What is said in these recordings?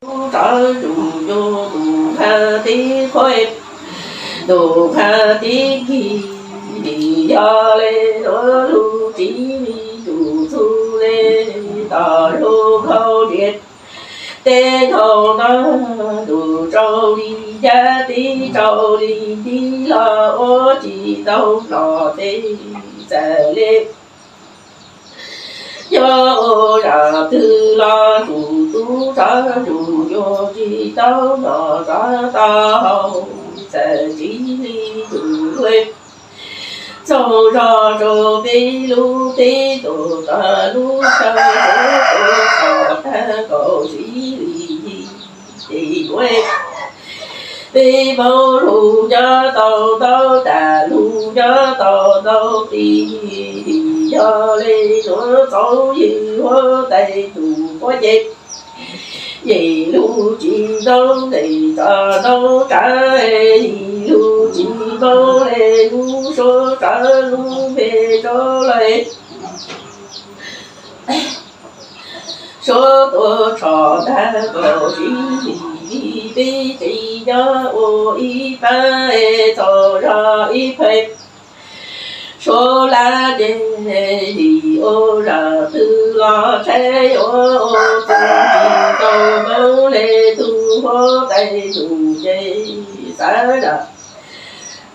Tub rov zus yus tus nqha tib qhuav, tus nqha tib kis, yog le nuav lug tsis li tus txuj le tom lub nkauj ntiav. Teb nkaus no tus tsaus li yaj tib tsaus li tib los ua tsis tau los teb txawm le. Yog ua zam twg los tus tub rov zus yus tsis tau nom rov tau haus txawm tsis li tus luj. Txoog zog rau peb lub teb tus rov lub chaw tus tub rov tag nkaus tsis li yig tes nuav. Peb Moob lug nyob tau ntau tas lug nyob tau ntau pis, yog le nuav txoov yim huab tais tus quab ces, yim lug tsis ntoo tes txog ntoo tsav, yim lug tsis ntoo le lub suab tsav lub npe rau lawm. Suav tuaj tshom tag nkaus tsis li yig peb tsev nyob ua ib pab txog zog ib phav. Suav lab ces lim ua zam twg los tsheb yuav ua txuj tsis tau Moob le tug huab tais tus ces xav zam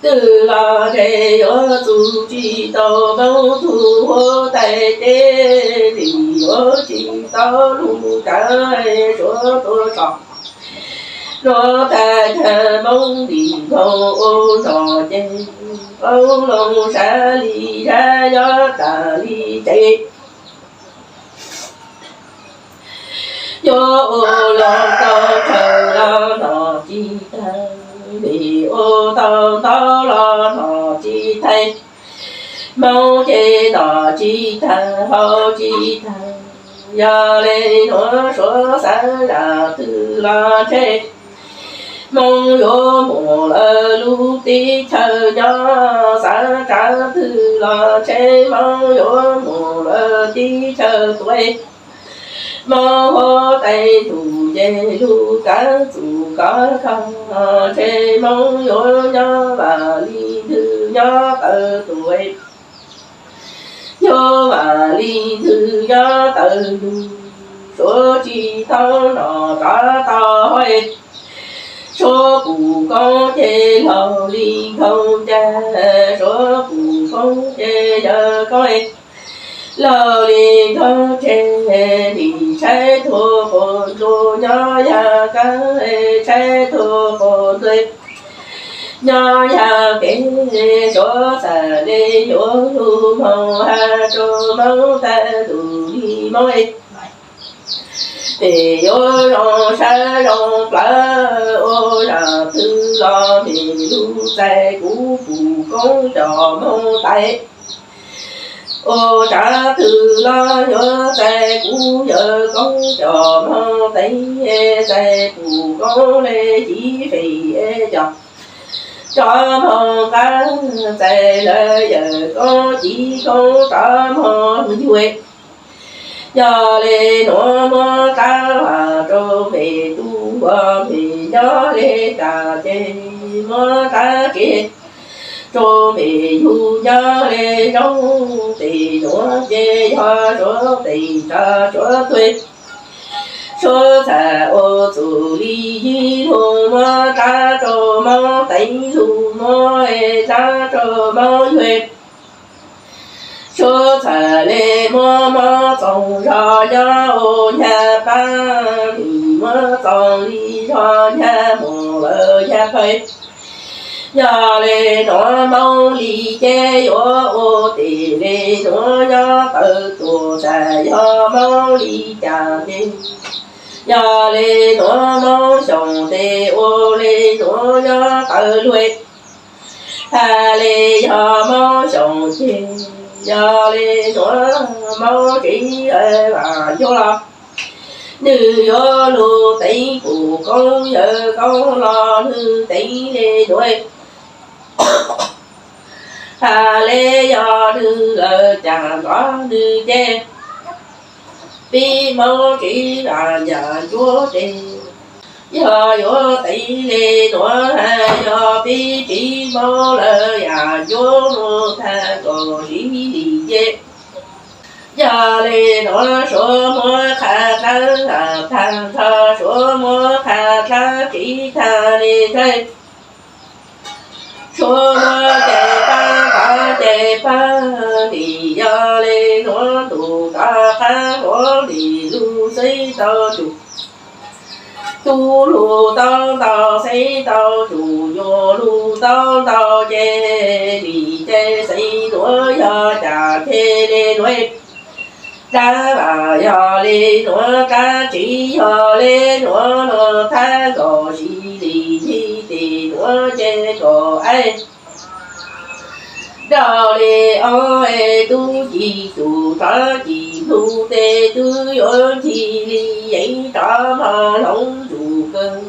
twg los tsheb yuav txuj tsis tau Moob tug huab tais teb lim yuav tsis tau lug kav Suav tuaj tshom. Nuav tag tag Moob lim nkaus ua zog ces qoob loo sab li sab nyob tas li tsev. Yuav ua los tau khaws los nom tsis tag, vim ua tau ntau los nom tsis tag. Moob ces nom tsis tag haus tsis tag, yog le nuav Suav xav zam twg los tsheb. Moob yuav mus lawm lub teb chaws nyob, xav tsav twg los tsheb Moob yuav mus lawm teb chaws tuaj. Moob huab tais tus ces lug kav txuj kav kho, tsheb Moob yuav nyob vam li ntwg nyob tawm tuaj. Yuav vam li ntwg nyob tawm lug, Suav tsis tau nom rov tau haus. Suav pum koob ces laug li nkauj ncaig, Suav pum koob ces yawg koob laug li nkauj ntseg, nim tshaib tuag quas ntsuag nyob yaj kab, tshaib tuag quas ntsuag nyob yaj kev. Suav txhaj le yuav lug moog has rua Moob tag tus li Moob, pem yuav zoo sab zoo plawv ua zam twg los mem lug txais kuv pum koob coj moog tais. Ua tsav twg los yuav txais kuv yawg koob coj moog tais, txais pum koob le civ fem coj, coj moog qab, txais lawv yawg koob civ koob rov moog yuav. Yog le nuav muab rab vam rau mem tub ua mem nyob le tas ces muab rab tsev rau mem yug nyob le zaub. Tes nuav ces yog Suav tes tsa Suav tuag. Suav txhaj ua txuj li yig lug muab rab rau Moob teev lug muab rab rau Moob yuav. Suav txhaj le muab Moob txoov zog nyob ua nyag pab, nim muab txoov li zog nyag mus lawm nyag pawg. Yog le nuav Moob li ces yuav ua tes le nuav nyob tawm tuaj, txhaj yog Moob li cas ces yog le nuav Moob xyoos tes ua le nuav nyob tawm lug. Has le yog Moob xyoos ces yog le nuav Moob tsev vam yuav los, nwg yuav lug teev pum koob yawg koob los nwg teev le nuav. Has le yog nwg lawm cas nrov nwg ces pib Moob tsev vam yam ncuav tes Yog yuav teev le nuav has yog peb tsev Moob lawm yam ncuab nuav tag nkaus siv li ces. Yog le nuav suav muab qha dlaab has tag nrho, suav muab qha dlaab tsiv tag le ntshai, suav muab cais pab tov cais pab lim. Yog le nuav ntuj tov qab huv lim lug xeeb tau tsum, tub lug tau ntau xeeb tau tsum, yuav lug tau ntau ces lim ces xeeb nuav yog cas ces le nuav. Dlaab vam yog le nuav, dlaab tsiv yog le nuav, nuav thab nkaus siv lim yig tes nuav ces nkaus aib. Nraug le ob es tub ci tsum, rov ci lug tes tub yuav ncig li yeev rov mog hloov ntsug kawg.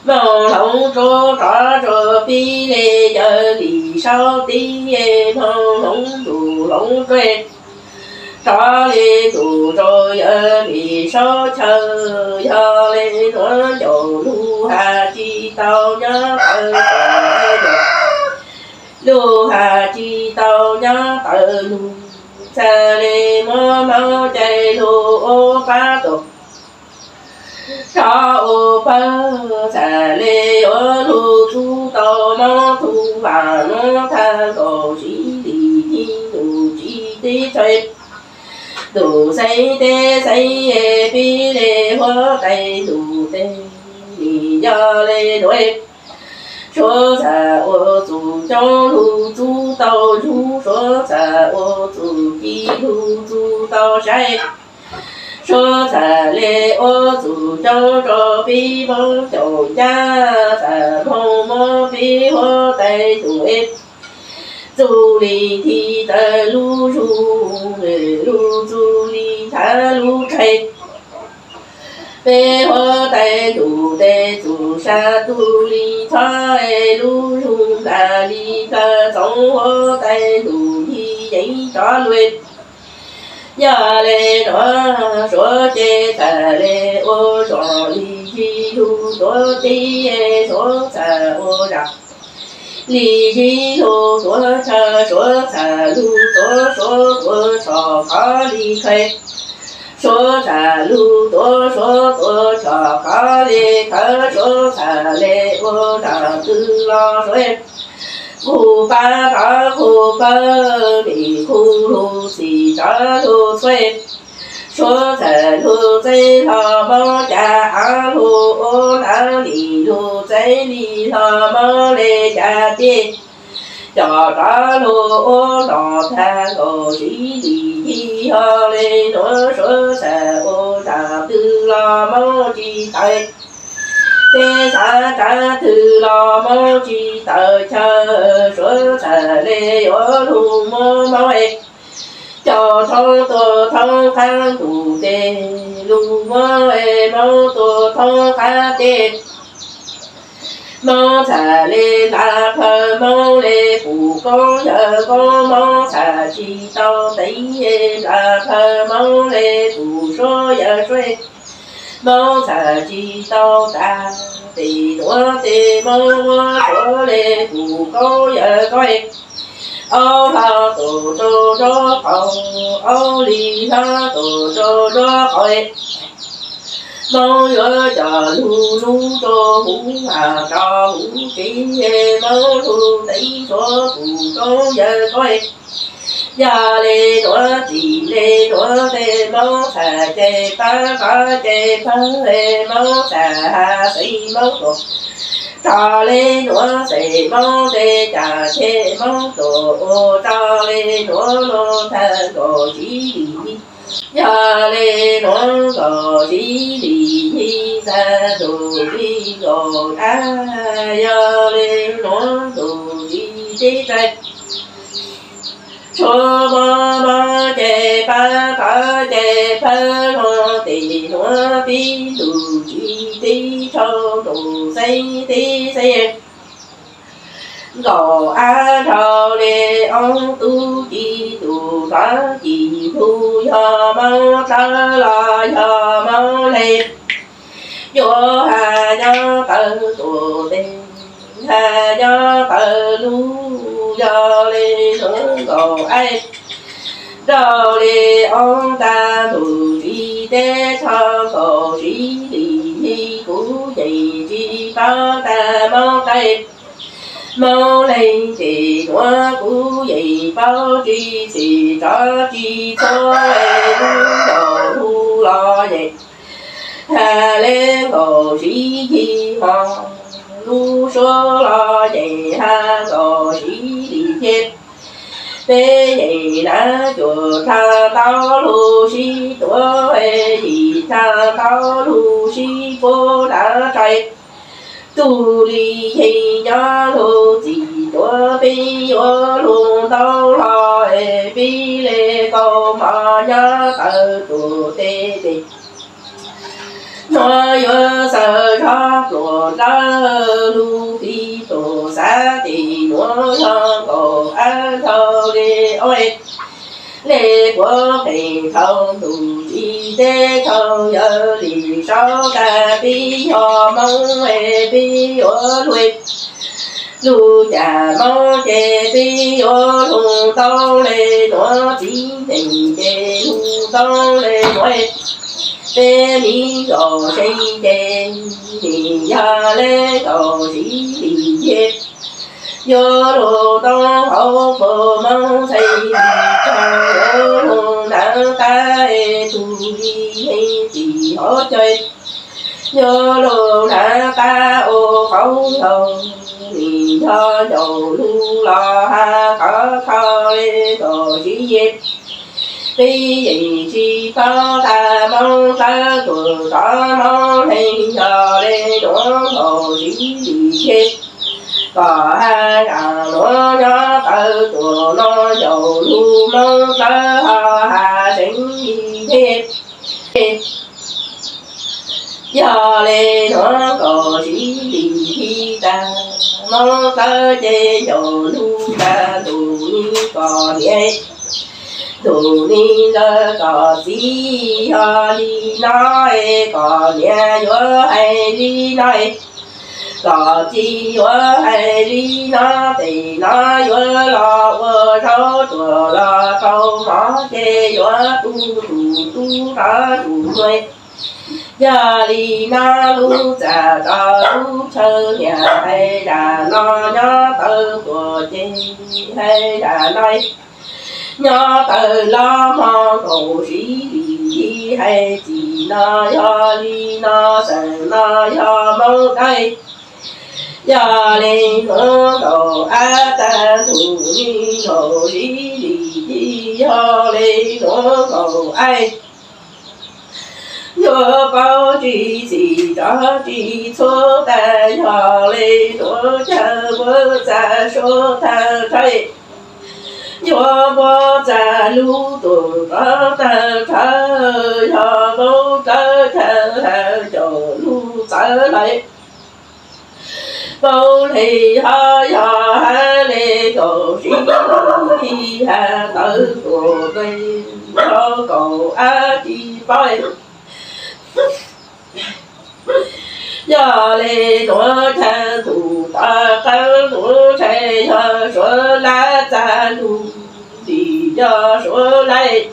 Moog hloov tsuab rov rua pib le yawg lim saub tib, moog hloov ntsug hloov tsuab rov le ntsug rua yawg lim saub chaw. Yog le nuav ncaum lug has tsis tau nyob tawm, lug has tsis tau nyob tawm lug, txhaj le muab Moob cais lug ua pab tuag. Rov ua pawg txhaj le yuav lug txub tau Moob tug vam nuav tag nkaus siv lim yig lug tsis teb txhais. Ntuj xeeb teb xeeb pib le huab tais ntuj teb, nim yog le nuav. Suav txhaj ua txuj coob lug txub tau zug, suav txhaj ua txuj ci lug txub tau saib. Suav txhaj le ua txuj coob rua peb Moob caum ncaj, txhaj moog muab peb huab tais ntuj txuj li thib tawm lub zug, lug txuj li thav lub tshais. Peb huab tais ntuj teb txuj sa tug li txhob, lub zug nplas li plawg txoov huab tais ntuj yig yeev rov lug. Yog le nuav suav ces txhaj le ua zog li yig lug tuav teb, suav txhaj ua zag li yig lug tuav chaw, suav txhaj lug tuav suav tuav tshom qhov li khais. Suav txhaj lug tuav suav tuav tshom qhov li khais, suav txhaj le ua zag twg los suav. Qhug pab rov qhug pawg, nim qhug lug xim rov lug txuj. Suav txhaj lug txeeb hlo Moob ca av, lug ua hlav lim lug txeeb li hlo Moob le ca teb. Coj rov lug ua noj tag nkaus siv lim yig, yog le nuav suav txhaj ua zag twg los Moob tsis tawm. Teb xav tsav twg los Moob tsis tawm chaw, suav txhaj le yuav lug muab Moob caum thoob tuaj thoob qab ntuj teb, lug muab Moob tuaj thoob qab teb. Moob txhaj le nplas plawg, Moob le pum koob yawg koob, Moob txhaj tsis tau teev nplas plawg, Moob le pum suab yawg suab. Moob txhaj tsis tau tas tes nuav tes, Moob muab suav le pum koob yawg koob. Aub hlo tuaj rau nruab qaum, aub li hlo tuaj rau nruab qaum. Moob yuav coj lug lub rau huv has rau huv tsev, Moob lug teev suav pum koob yawg koob. Yog le nuav txij le nuav tes Moob txhaj cais pab rov cais pawg, Moob txhaj has xeem Moob tuaj. Rov le nuav xeem Moob tes cas ces Moob tuaj ua rau le nuav nuav tag nkaus siv lim yig. Yog le nuav nkaus siv lim yig tag ntuj li nkaus dab, yog le nuav ntuj li teb tsaig. Suav muab Moob cais pab rov cais pawg, lug tes nuav pib ntuj tsis teb tshau ntuj xeeb teb xeeb. Nkaus av nrau le oob tub ci ntuj rov ci lug, yog Moob dlawb los yog Moob le. Yuav has nyob taw tuam tes, has nyob taw lub, yog li nuav nkaus aib. Nrau li oob tag ntuj tsis teb tshau nkaus siv li yig, kuv yeej tsis paub tag Moob Tawb, Moob Leeg ces nuav kuv yeej paub tsis txhim tso tsis txhua, lub ntaus lug los yeej has le nkaus siv yig hos, lub suab los yeej has nkaus siv li yig. Peb yeej nav cuam tshaj ntau lug sib tuav, yim tshaj ntau lug sib puab nav tshais. Tug li yeej nyob lug txim tuav, peb yuav lug ntau hlo, peb le kaus mom nyob taw tuam tes tes. Nuav yuav xaws zog pluas dlawb lug pib tuam xav tes, nuav yog nkaus ab nrau li oob, le puav pheej dhau ntuj tsis teb tshau, yog li saub tag peb yog Moob, peb yuav lug lug cas Moob ces peb yuav lug ntau le nuav, txiv neej ces lug ntau le nuav, peb miv nkaus seev ces nim yog le nkaus siv li yig. Yuav lug tau hauv puag Moob Txhais, yuav lug nav qab tug li yeej tsis hov cai, yuav lug nav qab ua qauv hlau, nim yog ncaus lug los has qhov kho le nkaus siv yig. Peb yeej tsis paub tag Moob Tawb tuam tov, Moob Leeg yog le nuav nkaus siv li yig. Kom has zam nuav nyob taw tuam no ncaus lug, Moob Tawb ho has seev li yig. Yog le nuav nkaus siv li yig tag, Moob Tawb ces ncaus lug tag ntuj ni kom niam, ntuj ni ntawd kom txiv, yog li no kom niam yuav hais li no, kom txiv yuav hais li no, tes no yuav los ua zaub tuam los rau mov ces yuav tu tus tub rov tus nuav. Yog li no lub txaj rau lub chaw, niam hais zaj no nyob taw tuam ces hais zaj no, nyob taw los hmo nkaus siv li yig, hais txim no yog li no xeem no yog Moob Tawb. Yog le nuav nkaus ab tag ntuj ni nkaus siv li yig, yog le nuav nkaus aib. Yuav paub tsis txhim tso tsis txhua tag, yog le nuav caw puab txaj suav tag tshais, yuav puab txaj lug tuam tov tag tshais, yog Moob Tawb caw has ncaus lug txawv lais. Paub le ho yog has le nkaus siv li yig, has taw tuam tes ho nkaus ab tsis paub. Yog le nuav chaw ntuj tov qab nuav tshais, yog suav lab txaj lug li yog suav lais.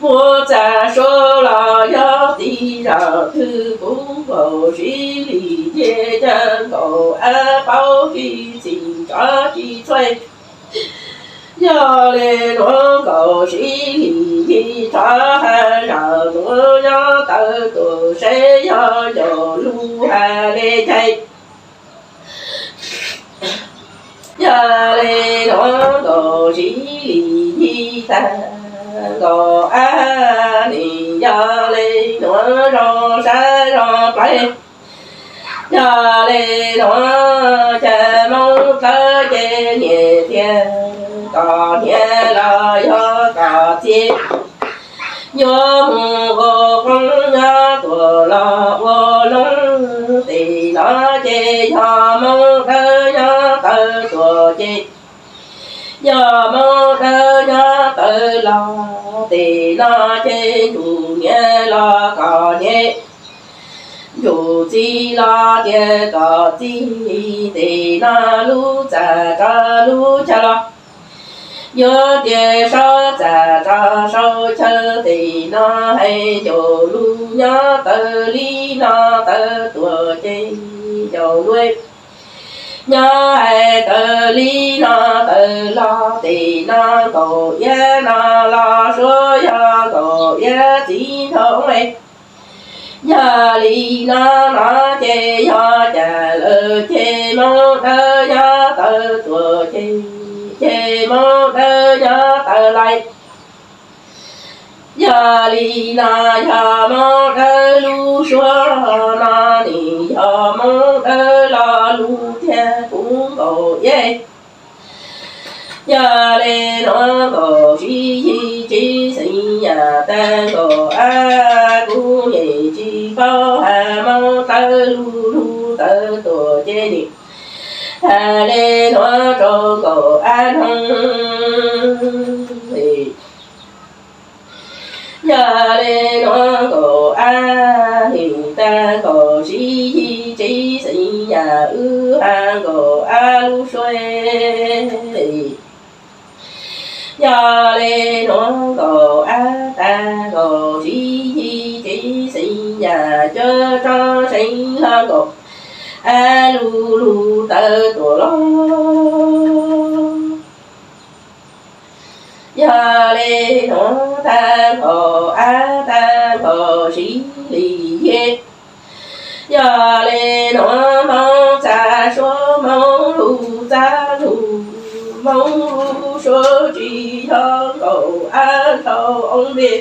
Puab txaj suav los yog tib zaug twg kuv nkaus siv li yig, caw nkaus ab paub tsis txhim tso tsis txhua. Yog le nuav nkaus siv li yig, thov has zaj nuav nyob taw tuam seb yog ncaus lug has le caag. Yog le nuav nkaus siv li yig tag, nkaus ab nim yog le nuav zoo sab zoo plawv. Yog le nuav caw Moob Tawb ces niam thiab kom niam los yog kom txiv, yuav mus ua qoob nyob tuam los ua loog. Tes no ces yog Moob Tawb nyob taw tuam ces, yog Moob Tawb nyob taw los. Tes no ces ntuj niam los kom niam, Yus txiv los tias kom txij tes no lub txaj rov lub chaw los, yuav tias sab txaj rov sab chaw tes no hais caum lus nyob taw li no taw tuam ces caum lus, nyob hais taw li no taw los tes no nkaum iab no los suav yog nkaum iab txiv nthoo. Yog li no no ces yog cas lawm ces Hmoob Dawb nyob taw tuam ces, ces Hmoob Dawb nyob taw lais. Yog li no yog Hmoob Dawb lub suab no, nim yog Hmoob Dawb lo lus thiab kuv nkaum iab. Yog li nuav nkaum sib yig tsis xeem yam tag nkaum ab, kuv yeej tsis paub hais Hmoob Dawb lub lug tawv tuam ces nim hais li nuav rau nkaum ab noog. Yog li nuav nkaum ab nim tag nkaum sib yig tsis xeem yam wb hais nkaum ab lub suab. Yog li nuav nkaum ab tag nkaum sib yig tsis xeem yam cuab rov seev hlo nkaum ab lub lug tawv tuam los. Yog li nuav tag nkaum ab tag nkaum sib li yig. Yog li nuav Hmoob txaj suab Hmoob lug txaj lug, Hmoob lub suab tsis yog nkaum ab dhau oob npe.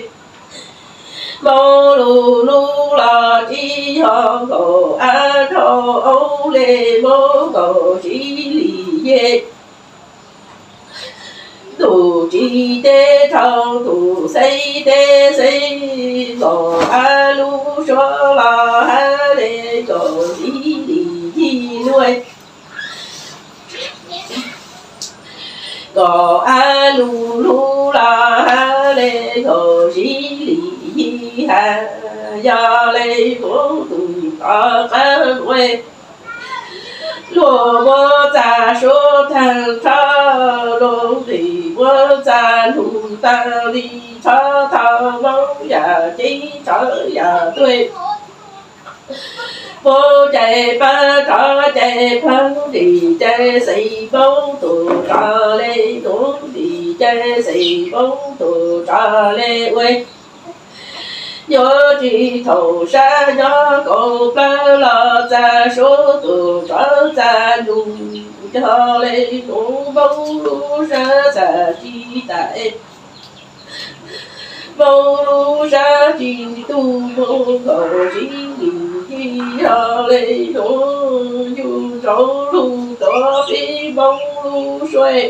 Hmoob lub lug los tsis yog nkaum ab dhau oob npe, Hmoob nkaum sib li yig. Tus tsis teb rau tus xeeb teb xeeb, nkaum ab lub suab los hab le nkaum sib li yig luaj. Nkaum ab lub lug los hab le nkaum sib li yig hab. Yog le Hmoob tus tov qab ntuav, luag muab txaj suab tag nrho, luag nqis muab txaj lug tag li tsho, thaum Hmoob yam ceeb tshav yam tuag. Hmoob cai pab rov cai pab nrim cai xeem Hmoob tus rov le nuav, nrim cai xeem Hmoob tus rov le ua. Yuav tsis thaum sab nyob kaum plawg los txaj suab tus rov txaj lug, yog le nuav Hmoob lub sab txaj tsis tas. Hmoob lub sab tsis tu, Hmoob nkaum sib li yig, yog le nuav yug nraug lug tuav peb Hmoob lub suab.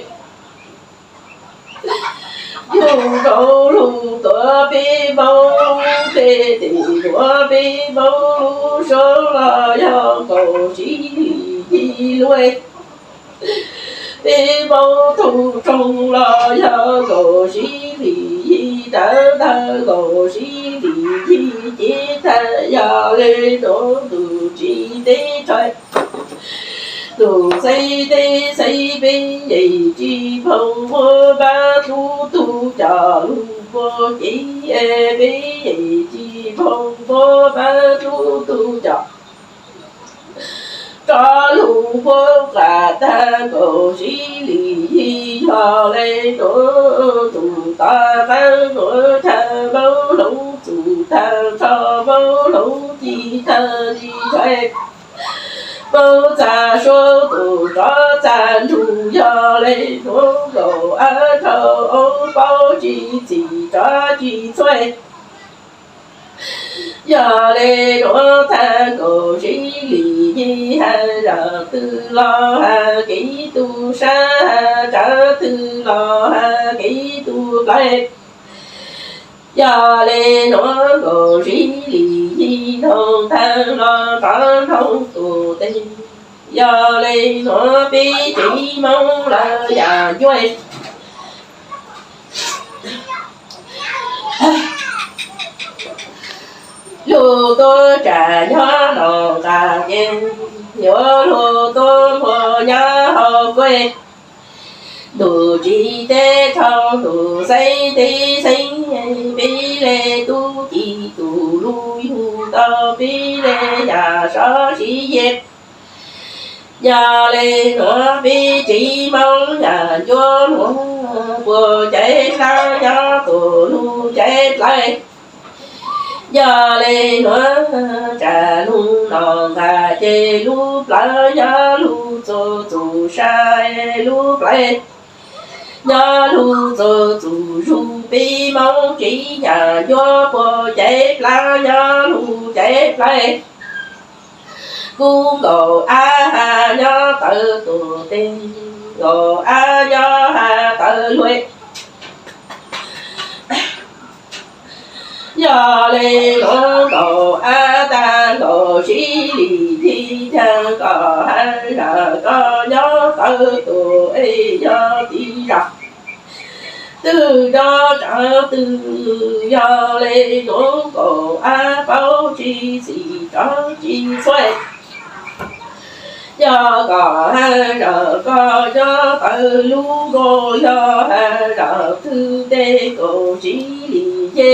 Yug nraug lug tuav peb Hmoob lub teb, tes tuav peb Hmoob lub suab los yog nkaum sib li yig luaj. Peb Hmoob tug roog los yog nkaum sib li yig, tawv tawv nkaum sib li yig, cev tag yog le nuav tus tsis teb rau tus xeeb teb xeeb, peb yeej tsis npog muab pab tub tug coj lug pua cev, peb yeej tsis npog muab pab tub tug coj rov lug pua nqaj tag nkaum sib li yig, yog le nuav tus tov qab ntuav chaw Hmoob hloov txum tag nrho, Hmoob hloov ci tag li tshais. Hmoob txaj suab tus rov txaj nrug, yog le nuav nkaum ab rau oob paub tsis txim rov tsis txhua. Yog le nuav tag nkaum sib li yig, has zaj twg los has kev tu sab, has tsav twg los has kev tu plawv. Yog le nuav nkaum sib li yig, nroo tag los rov nroo tus teg. Yog le nuav peb tsev Hmoob lawv yam ncuab. Lug tuav tsam nyob no Ces yuav luag tuaj npuag nyob hauv kuaj, ntuj tsis teb rau ntuj xeeb tib xeeb, pib le tub ci tus lub yug tau pib le yam sov siv ye. Yog le nuav pib tsis moog yam ncuab nuav puag caiv dlaab nyob tuaj lug caiv dlawb. Yog le nuav tsam nub no nqag ces lub plawv nyob lug txug txug sa lub plawv, nyob lug txug txug zug pib moog tsis yam ncuab puag caiv dlaab nyob lug caiv dlawb. Kub nkaus ab ha nyob tawv tuag teg, nkaus ab nyob ha tawv luag. Yog le nuav nkaus ab tag nkaus sib lim ci tag nkaus ha zam koj nyob tawv tuag es yog tiv zag twg nco tsaav twg. Yog le nuav nkaus ab paub tsis txim tsov tsis txhua. Yog kom ha zam koj nyob tawv lub nkuaj, yog ha zam twg teg nkaus sib lim ye.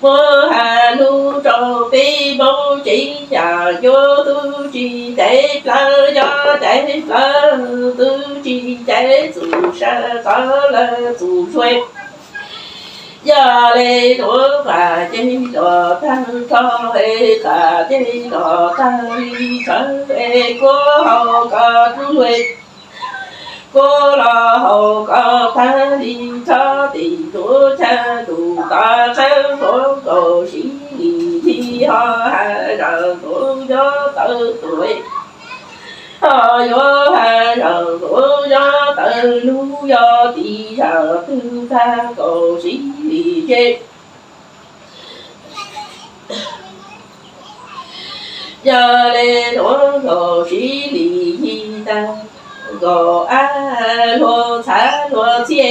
Muab ha lug rau peb Moob tsis yam yuav tub tsis caiv plawv, yog caiv plawv tub tsis caiv txug sa txog lawm txug zuag. Yog le nuav qam ces los tag nrho, es qam ces los tag li tsawv, es kuab hau koj tub luag, kuab los hau koj tag li tsho, tim nuav cag ntuj tov qeeb ntuav nkaus sib lim ci, ho ha zam ntuav nyob tawv tuag, ho yuav ha zam ntuav nyob tawv lug, yog tiv zag twg tag nkaus sib lim ye. Yog le nuav nkaus sib lim ci tag nkaus ab luag ntxhav luag ntxhi.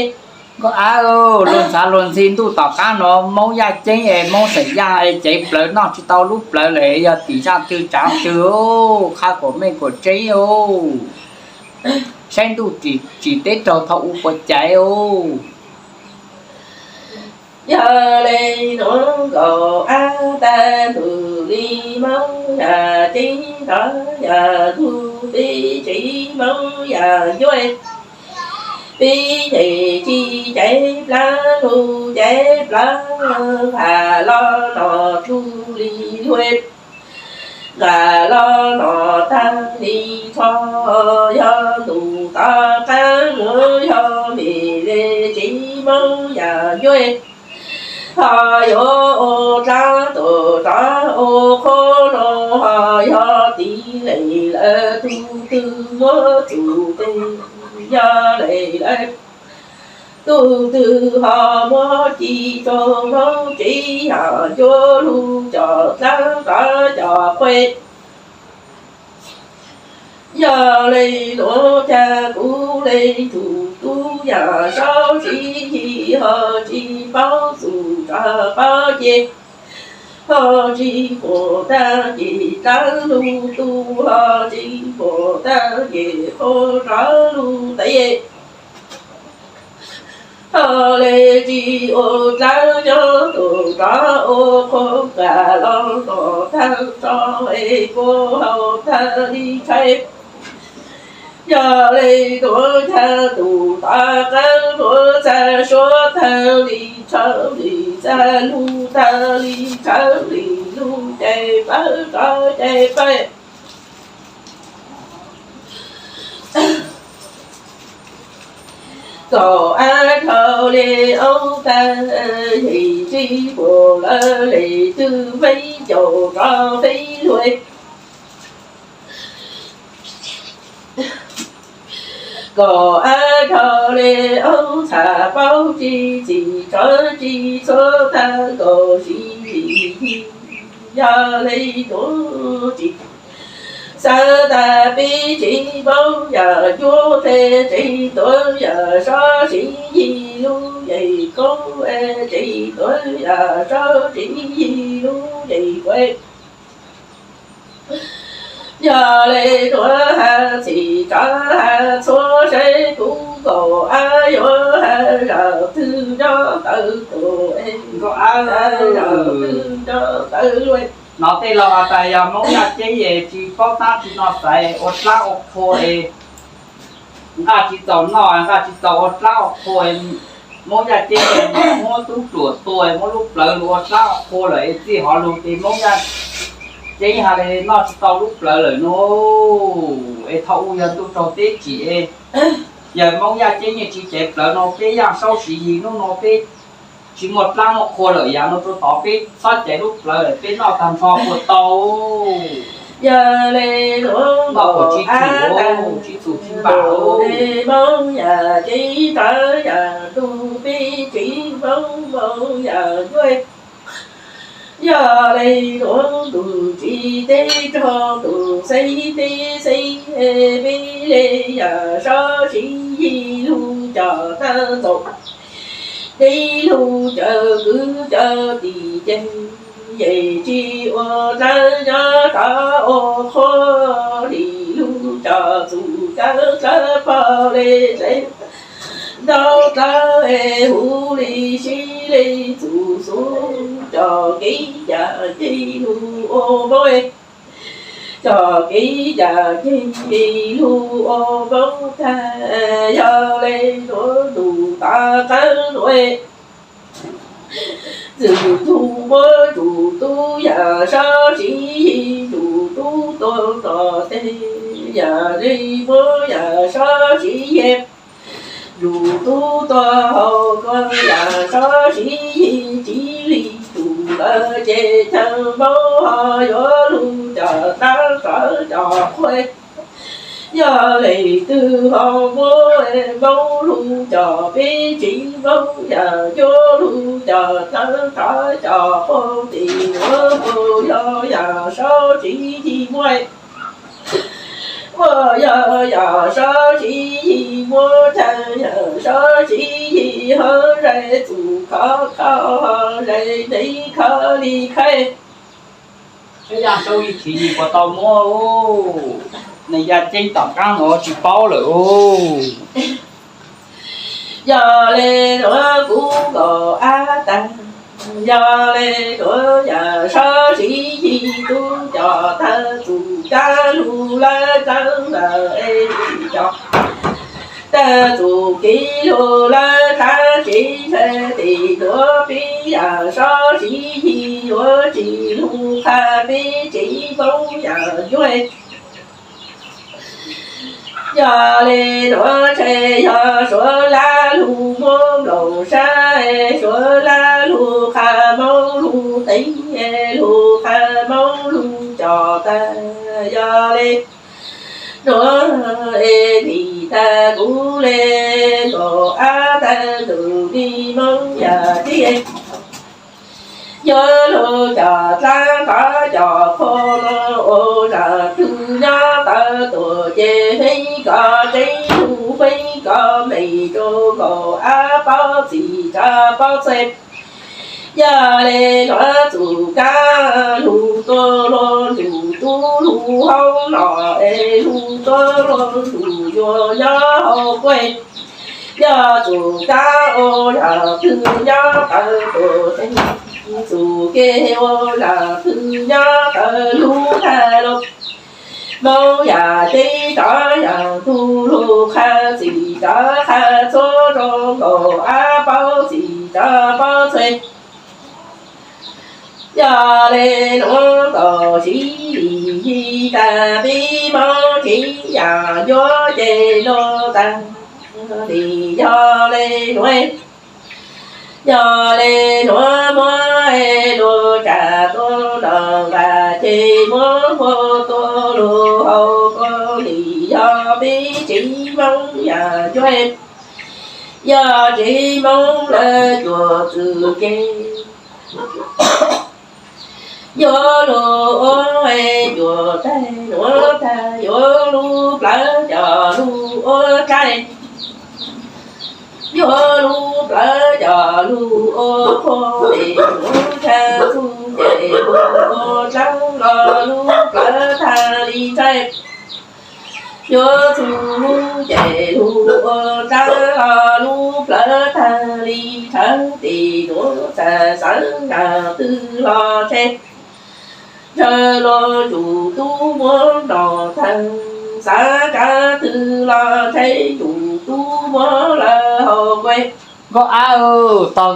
Nkaus ab luag ntxhav luag ntxhi, ntuj tom qab no Moob yaj ceeb es Moob xeem Yaj es cev plawv noj tsis tau lub plawv lawm, yog tim zaj twg tsaav twg, qha kuam meej kuam tseeb, saib ntuj tsis teb raug thaum u puas caiv. Yog le nuav nkaus ab tag ntug li Moob yaj ceeb nrov yaj ntug, peb tsev Moob yaj ncuab, peb nyeem ci caiv plawv lug caiv plawv, nqag los no tug li luag, nqag los no tag li tsho, yog ntuj tov qeeb nuav, yog mej le tsev Moob yaj ncuab, ho yuav ua dlaab tuam rov ua qhuab no, ho yog tiv lees lawm tug twg muab txug teg, yog lees lawm tug twg ho muab ci rua Moob tsev yaj ncuab lug cov dlaab nrov cov quaj. Yog le nuav cag kuv le tug tub yaj saub tsis yig, ho tsis paub txug tsov paub ce, ho tsis muaj tag ces dlaab lug tug, ho tsis muaj tag ces qhua rov lug tes. Ho le tsis ua dlaab nyob tuaj rov ua qhua, nqag los no tag tso es kuab hau tag li tshais. Yog le nuav cag ntuj tov qeeb nuav, txag suab tag li tshawv li, txag lug tag li tshawv li, lug cais pawg rov cais pawg. Kaum ab dhau le oob tag, yim tsis muaj lawm le twg feeb ncaus rov feeb luag. Kaum ab dhau le oob txhaj paub tsis txim tsov tsis txhua, tag nkaus sib lim yig, yog le nuav tsis Tawv tag peb tsev Hmoob yam cuab teg, tsev tuav yam sab siv yig lub yim koob, tsev tuav yam sab siv yig lub yim kuv. Yog le nuav has txhim tsav has txhua saib kuv nkaus ab yuav has zam twg nyob tawv tus es nkaus ab zam twg nyob tawv lub. Nov tej laus has tas yog Hmoob Yaj Ceeb es tsis paub tab tsis noj xaiv ua dlaab ua qhua es nqaj tsis txaus noj nqaj tsis txaus ua dlaab ua qhua. Hmoob Yaj Ceeb muab tub ruam tua muab lub plawv lug ua dlaab ua qhua lawm es txij hov lug ces Hmoob Yaj Ceeb has le noj tsis tau lub plawv lawm no. Es thaum ub yog ntuj raug teb tsim es yawg Hmoob Yaj Ceeb yeej tsis cev plawv no peb yaj saub siv yig hnub no peb tsis muaj dlaab muaj qhua lawm yav no rua tod peb txhob cev lub plawv lawm peb noj tag nrho puas tau. Yog le nuav noj puas tsis txhum tsis txhum tsis npam. Hmoob yam ceeb tawv yam ntug peb tsev Hmoob Hmoob yam cuab. Yog le nuav ntuj tsis teb rog ntuj xeeb teb xeeb, peb le yam sab siv yig lug cov tag ntxaum, deb lug cov kwv cov tij ces yeej tsis ua dlaab nyob rov ua qhua li lug cov txuj cawv dlawb pog le dlawb ntaub dlawb huv li sib li txuj xub cov kev yam ceg lug ua Moob, cov kev yam ceg lug ua Moob tag. Yog le nuav ntuj tav qaab nuav, txwm tug muab tug tub yam sab siv yig, tug tub tuag nrog teg yam le muab yam sab siv yig, tug tub tuag hauv kua yam sab siv yig, tsis li tug lawm ces chaw Moob ho yuav lug cov dlaab rov cov qhua. Yog leej twg ho muab Moob lug cov peb tsev Moob yam cuab lug cov dlaab rov cov qhua tim nuav puas yog yam sab siv yig muab, puas yog yam sab siv yig muab, chaw yam sab siv yig ho zais txuj khov kho, ho zais neeg kho li khaib. Yaj saub yig khiv yig puas tau muab, neeg Yaj Ceeb tom qaab nuav tsis paub lawm. Yog le nuav kuv nkaus ab tag, yog le nuav yam sab siv yig tub cov tawg txuj cab lug lawv dlaab lawm es cov tawg txuj kev lug lawv dlaab tsev ntshai tim nuav peb yam sab siv yig yuav tsis lug qha peb tsev Moob yam cuab. Yog le nuav ntshai yog Suav lab lug muab nplooj sab, Suav lab lug qha Moob lug teev, lug qha Moob lug cov tawg. Yog le nuav es nim tag kuv le nkaus ab tag ntuj li Moob yam tib yuav lug cov dlaab rov cov qhua no ua zam twg nyob tawv tuaj ces feeb koj tseeb lug feeb koj meej rua nkaus ab paub txim tsav paub txhua. Yog le nuav txuj kab lug tuaj luag ntsug tub lug hauv no es lug tuaj luag ntsug yuav nyob hauv kuaj. Yog txuj kab ua zam twg nyob tawv tuaj ces txuj kev ua zam twg nyob tawv lug tag lug. Moob yam teb tov yam tug lug qha txim tov qha txhua zoo nkaus ab paub txim tov paub txhua. Yog le nuav nkaus siv li yig tag peb Moob tsev yam yuav ces lug tag li. Yog le nuav, yog le nuav muab lug tsa tuaj nrog nqa ces muab npua tuaj lug hauv kuaj li. Yog peb tsev Moob yam cuab, yog tsev Moob lawv cuab txwj kev yuav lug ua cuab Ua tag nuav tag yuav lub plawv coj lug ua tsaib, yuav lub plawv coj lug ua qhua, es yuav tshaj txug ces lug ua dlawb los lub plawv tag li tsaib, yuav txug lub ces lug ua dlawb los lub plawv tag li tshawv, tes nuav txhaj xaav nkaag twg los tshev, ntshaw luag tsum tub muab nrog tag, xaav nkaag twg los tshev tsum tub muab lawv haus kuav. Nkauj Ab, tog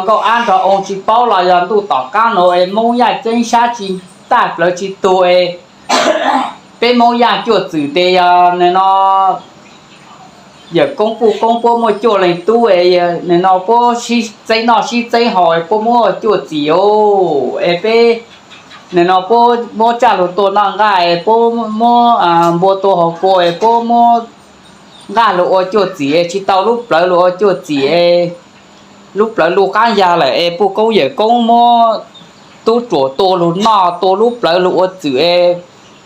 Nkauj Ab nrog oo tsis paub los yog ntuj tom qaab nuav es Moob Yaj ceeb sab tsis tag plawv tsis tuag es peb Moob Yaj cuaj txwm tes yog nim no yawm koob puj koob puab muaj cuaj leeg tub es nim no puab sib txeeb noj sib txeeb haus es puab muab cuaj txim os, es peb nim no puab muab tsaj lug tua noj nqaj es puab muab npua tua haus kua es puab muab nqaj lug ua cuaj txim es tsis tau lub plawv lug ua cuaj txim es lub plawv lug qaab yag lawm es puj koob yawm koob muab tub ruam tua lug noj tua lub plawv lug ua txwm es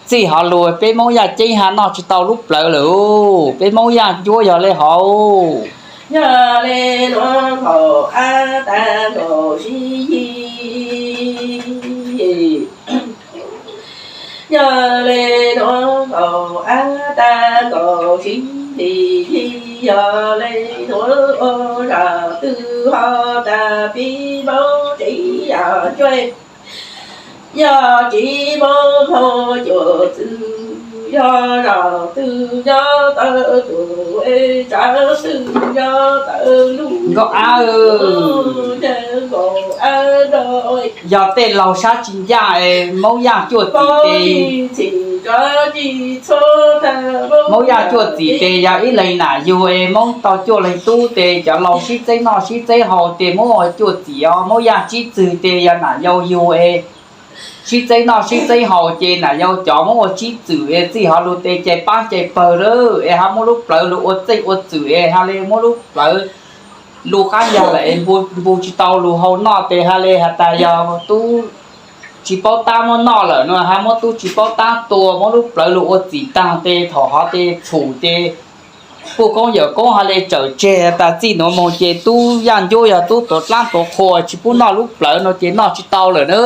txij hov lug peb Moob Yaj ceeb hab noj tsis tau lub plawv lawm, peb Moob Yaj ncuab yog le hov. Yog le nuav Nkauj Ab tag Nkauj Sib Yig, yog le nuav Nkauj Ab tag Nkauj Sib Yig, yog le nuav ua zam twg ho tag pib Moob tsev yam cuab, yog tsis Moob Moob cuaj txwm, yog zam twg nyob tawm tuam es tsav twg nyob tawm lug. Nkauj Ab, yog tej laug sab tsis ncaaj es Moob Yaj cuaj txim tes, Moob Yaj cuaj txim tes yog ib leeg nam yug es Moob tau cuaj leeg tub tes cov laug sib txeeb noj sib txeeb haus tes muab ua cuaj txim os. Moob Yaj tsib txwm tes yog nam yau yug es sib txeeb noj sib txeeb haus ces nam yau cov muab ua tsib txwm es txij hov lug tes cais paab cais pawg lawm es ho muab lub plawv lug ua txeej ua txwm es ho le muab lub plawv lug qaab yag lawm es npua tsis tau lug haus noj tes ho le has tas yog tub tsis paub tab muab noj lawm no, ho muab tub tsis paub tab tua muab lub plawv lug ua txim taag tes thaum hov tes txhum tes puj koob yawm koob ho le tsawm tseg tas txij nuav moog ces tub Yaj ncuab yog tub tuav dlaab tuav qhua tsis pub noj lub plawv no ces noj tsis tau lawm na.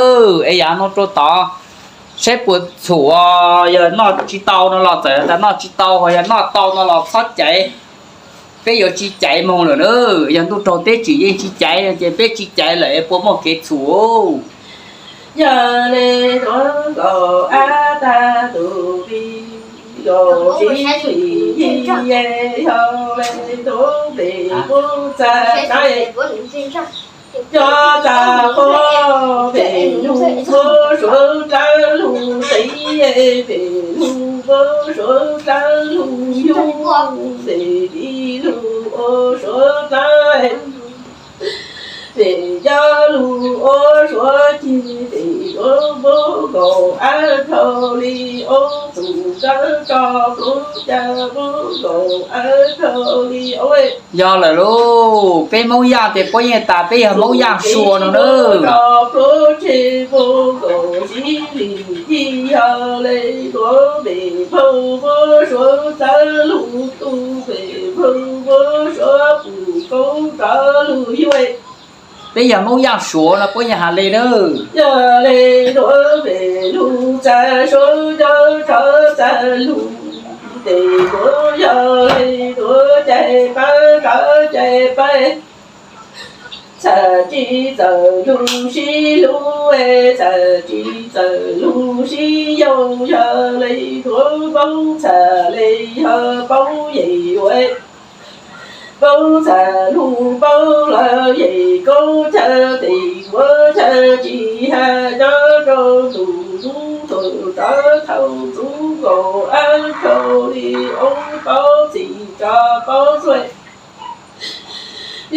Es yam no rua tod saib puas txhum, yog noj tsis tau no los txawm tas noj tsis tau, ho yog noj tau no los txhob caiv, peb yuav tsis caiv moog lawm na. Yog ntuj raug teb tsim yeej tsis caiv no ces peb tsis caiv lawm es puas muaj kev txhum. Yog le nuav Nkauj Ab tag tus pib Nkauj Sib Yig, yog le nuav peb puab txag saib cov tag qhuab pem lug puab suav dlawb lug teb, pem lug puab suav dlawb lug yug, pem pib lug ua suav dlawb, pem coj lug ua suav ceg, pem yuav muab Nkauj Ab dhau li ob txum dlawb tso pluav ca, muab Nkauj Ab dhau li ob. Yog lawm lauj, peb Moob Yaj tes puab yeej tas peb yog Moob Yaj Suav no na. Pluav tseg muab Nkauj Sib Yig, yog le nuav pem puab suav dlawb lug tu, pem puab suav pum koob rov lug yug. Peb yog Moob Yaj Suav no puab yeej has le na. Yog le nuav pem lug txag suav nco tov txag lug tes nuav, yog le nuav cais pab rov cais pab, txhaj tsis txawm lug sib hlub, txhaj tsis txawm lug sib yoog, yog le nuav paub txhaj le yog paub yem yuav, paub txhaj lug paub lawm yem koob chaw tes nuav chaw tsis has nyob rau tus nub tuam rov thaum txug Nkauj Ab rau li ob paub txhim rov paub txuj.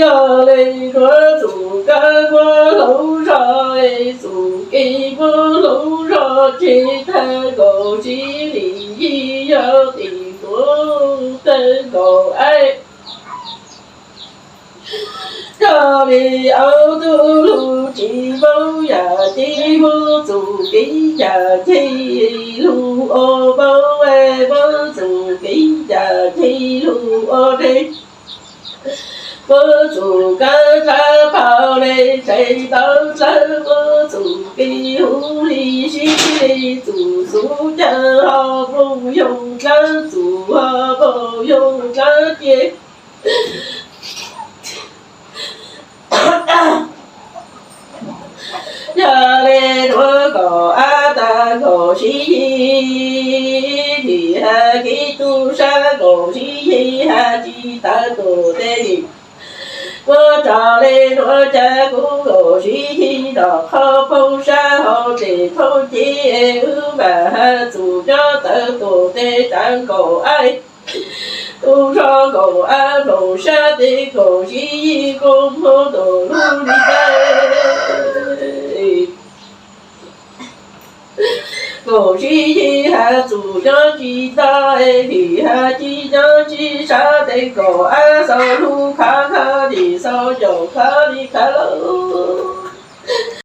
Yog le nuav txug kawg muab hloov zog, txug kev muab hloov zog tseg tag Nkauj Sib Yig, yog tim nuav tag Nkauj Ab. Koj li au tub lug tsis paub yam tib muab txum kev yam ceg lug ua paub muab txum kev yam ceg lug ua dlej. Muab txum kab dlab phau le tsev tau dlawb muab txum kev huv li sib le txum xuv caw ho phooj ywg dlawb txum ho phooj ywg dlawb cia. Yog le nuav kom ab tag nkaus sib yig, hab kib tub sab nkaus sib yig hab tsis tawv tus teb li. Muab tso le nuav ca kuv nkaus sib yig nrog qhov phooj sab hauv tsev phooj cev, wb mam hab txum nyob tawv tus teb tsawv nkaus ab. Tub nrog nkaus ab nplooj sab teb nkaus sib yig kub hmoov ntuj lub li teb. Nkaus sib yig hab txum nyob tsis tau, vim hab tsis nyob tsis sab teb nkaus ab xaus lub khav khav li xaus ncaus khav li khav lauj.